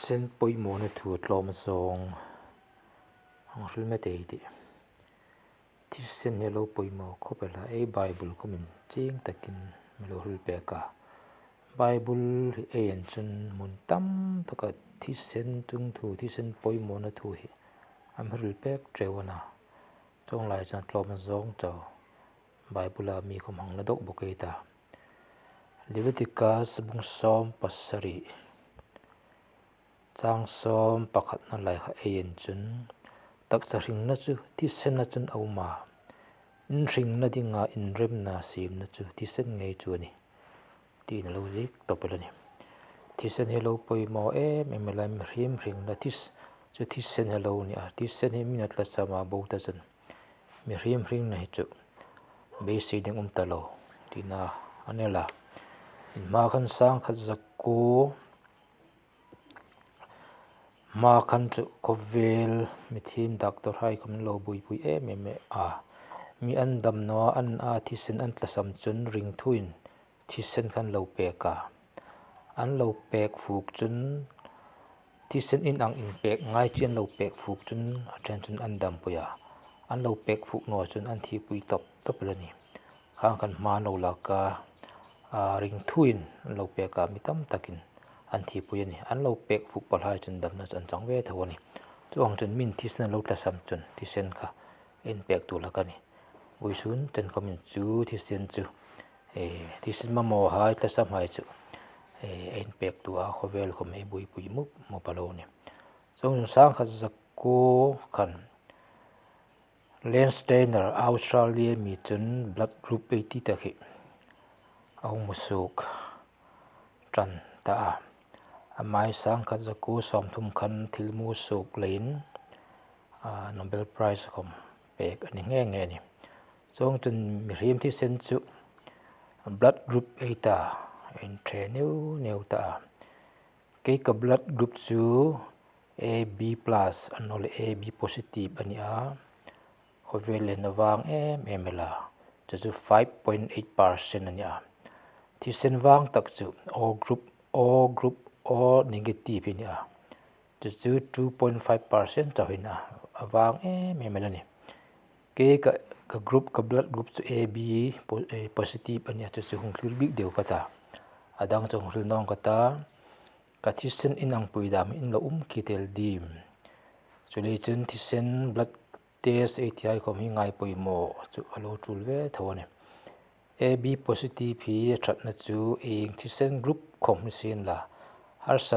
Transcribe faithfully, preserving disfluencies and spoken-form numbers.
Thisen poimawna thu tlawm zawng hang hril met ei tih. Thisen hi lo poimaw khawp el a, ei Bible khawmin chieng takin mi lo hril pek a. Bible hi ei en chun hmun tam taka thisen chungthu, thisen poimawna thu hi a mi hril pek ṭeu a na. Chuong lai chun tlawm zawng chau Bible-a mi khawm hang la dawk bawk ei ta. Leviticus bung sawm pasari, chang sawm pakhatna lai kha ei en chun, taksa hringna chu thisenna chun a um a, in hringna dinga inremna siemna chu thisen ngei chu a nih, tiin a lo ziek tawp el a nih. Thisen hi lo poimaw em em el a, mihriem hringna this-, chu thisen hi lo ni a, thisen hi min a tlasam a bo ta chun mihriem hringna hi chu beisei ding um ta lo, tina a ni a. Inhma khan sangkhat zakuo, hma khan chu khawvel mithiem doctor hai khawm lo buoipui em em a. Mi an dam naw a, an a thisen an tlasam chun ringthuin thisen khan lo pek a. An lo pek fuk chun, thisen in ang inpek ngai chie an lo pek fuk chun a ṭhen chun an dampui a. An lo pek fuk naw chun an thipui tawp tawp el a nih. Khang khan hma an lo lak a, a, ringthuin an lo pek a, mi tam takin an thipui a nih. An lo pek fuk pal hai chun damna chu an chang ve tho a nih. Chuong chun min thisen lo tlasam chun thisen kha inpektu hlak a nih. Vawisun chen khawmin chu thisen chu, e, thisen mamaw hai, tlasam hai chu, e, inpektu a, khawvel khawm ei buoipui mup mup a lo nih. Chuong chun sangkhat zakuo khan Lance Stainer, Australia mi chun blood group eighty tak hi a hung hmu suok ṭan ta a. Amai sangkhat zakuo sawmthum khan thil hmu suok leiin, a, Nobel Prize khawm pek a ni nghe nghe a nih. Chuong chun mihriem thisen chu blood group eight a inṭhe neu neu ta a. Kei ka blood group chu A B plus a ni naw leh A B positive a ni a. Khawvel le a vang em em el a. Chu chu five point eight percent a ni a. Thisen vang tak chu O group, O group, O negative a ni a. Chu chu two point five percent chau a ni a. A vang em em el a nih. Kei ka, ka group, ka blood group chu A B po-, eh, positive a ni a, chu chu hung hril bik deu ka ta. A dang chu hung hril naw ka ta. Ka thisen in angpui dam in lo um kit el dim? Chuleiin chun thisen blood test ei ti hai khawm hi ngai poimaw chu a lo ṭul ve tho a nih. A B positive hi a ṭhatna chu ieng thisen group khawm ni sien la, harsa